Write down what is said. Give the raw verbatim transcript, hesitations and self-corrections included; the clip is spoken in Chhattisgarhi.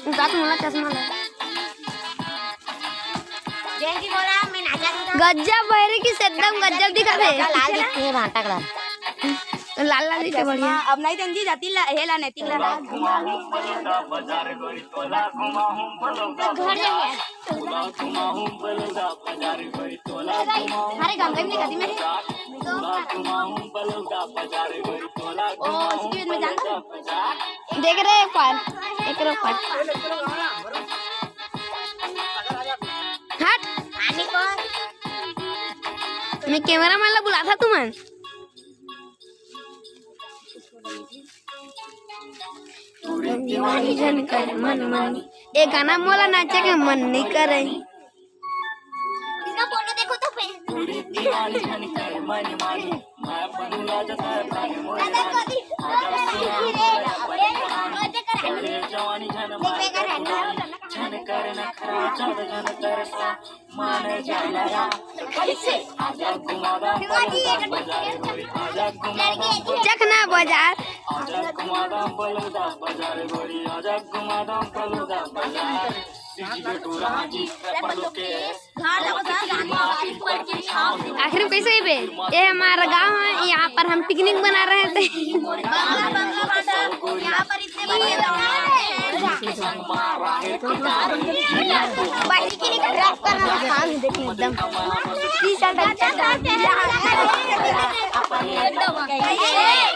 उतार मोला चश्मा ला। जयंती बोला, मैं नाचा था। गजब बहिरी किस, एकदम गजब दिखत हे। लाल दिखत हे, भांटा कलर। लाल लाल दिखत हे, बढ़िया। अब नहीं तंजी जाती ला, हे ला नैतिक ला। घर जाइए। अरे गंगा में कदी में। ओ, इसके में जानता हूँ। देख रहे एक बार, एक रहे ऊपर। हट। आने को। मैं कैमरा मैन ला बुलाथा तुमन। ए गाना मोला नाचे के मन नहीं करे। इसका फोटो देखो तो फिर। चखना बाजार। आखिर में कैसे ही बे? ये हमारा गांव है, यहाँ पर हम पिकनिक बना रहे थे। बाहरी के लिए रैप करना था, देखिए एकदम। T shirt, T shirt.